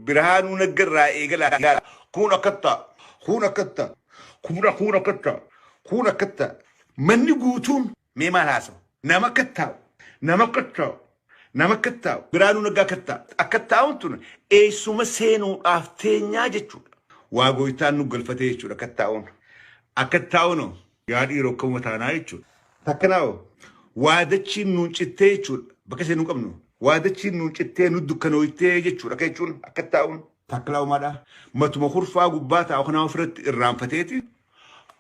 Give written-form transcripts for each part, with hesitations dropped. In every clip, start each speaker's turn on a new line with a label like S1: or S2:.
S1: Birhaanuu Naggarraa eegalaa kun akka ta'a, kun akka ta'a, kun akka ta'a, kun akka ta'a. Manni guutuun mee maal haasawa? Nama akka taa'u, nama akka taa'u, nama akka taa'u. Birhaanuu Naggaa akka taa'u. Akka taa'uun tun eessuma seenuudhaaf teenyaa jechuudha. Waa gooytaan nu galfatee jechuudha akka taa'uun. Akka taa'uun yaa dhiiroo akkuma taanaa jechuudha. Takkanaa waa dachiin nuun cittee jechuudha. Bakka seenuu qabnu. Waa dachiin nuun cittee nu dukkanooytee jechuudha. Akka jechuun akka taa'uun. Takkalaa uumaadha. Matuma kurfaa gubbaa taa'u kanaa ofirratti irraanfateeti.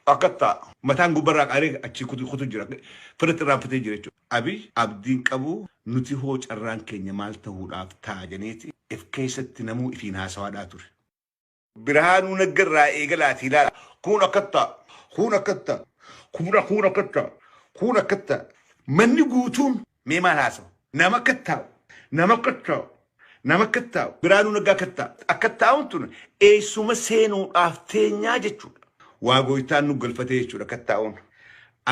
S1: Akka ta'a. Mataan gubbarraa qaaree achi kutu jira. Ofirratti irraanfatee jira jechuudha. Abiy abdiin qabu nuti hoo carraan keenya maal ta'uudhaaf ta'a janiiti. If keessatti namuu ifiin haasawaadhaa ture. Birhaanuu Naggarraa eegalaatii ilaala. Kun akka ta'a. Kun akka ta'a. Kun akka ta'a. Kun akka ta'a. Manni guutuun mee maal haasawa? Nama akka taa'u. Nama akka taa'u. Nama akka taa'u. Birhaanuu Naggaa akka taa'u. Akka taa'uun tun eessuma seenuudhaaf teenyaa jechuudha. Waa gooytaan nu galfatee jechuudha akka taa'uun.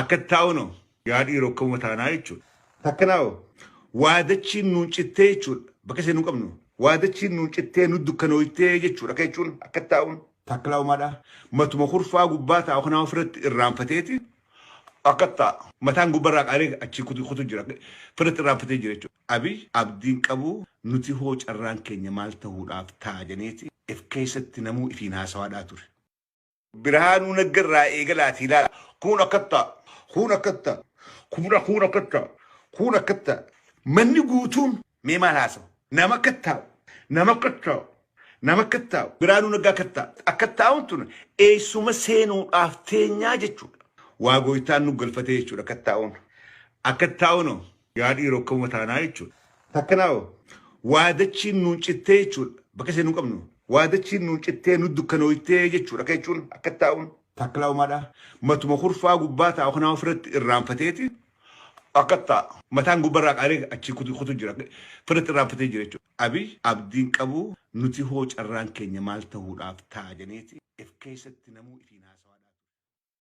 S1: Akka taa'uun yaa dhiiroo akkuma taanaa jechuudha. Takkanaa waa dachiin nuun cittee jechuudha. Bakka seenuu qabnu. Waa dachiin nuun cittee nu dukkanooytee jechuudha. Akka jechuun akka taa'uun. Takkalaa uumaadha. Matuma kurfaa gubbaa taa'u kanaa ofirratti irraanfateeti. Akka ta'a. Mataan gubbarraa qaaree achi kutu jira. Ofirratti irraanfatee jira jechuudha. Abiy abdiin qabu nuti hoo carraan keenya maal ta'uudhaaf ta'a janiiti. If keessatti namuu ifiin haasawaadhaa ture. Birhaanuu Naggarraa eegalaatii ilaala. Kun akka ta'a. Kun akka ta'a. Kun akka ta'a. Kun akka ta'a. Manni guutuun mee maal haasawa? Nama akka taa'u. Nama akka taa'u. Nama akka taa'u. Birhaanuu Naggaa akka taa'u. Akka taa'uun tun eessuma seenuudhaaf teenyaa jechuudha. Waa gooytaan nu galfatee jechuudha akka taa'uun. Akka taa'uun yaa dhiiroo akkuma taanaa jechuudha. Takkanaa waa dachiin nuun cittee jechuudha. Bakka seenuu qabnu. Waa dachiin nuun cittee nu dukkanooytee jechuudha. Akka jechuun akka taa'uun. Takkalaa uumaadha. Matuma kurfaa gubbaa taa'u kanaa ofirratti irraanfateeti. Akka ta'a. Mataan gubbarraa qaaree achi kutu jira. Ofirratti irraanfatee jira jechuudha. Abiy abdiin qabu nuti hoo carraan keenya maal ta'uudhaaf ta'a janiiti. If keessatti namuu ifiin haasawa.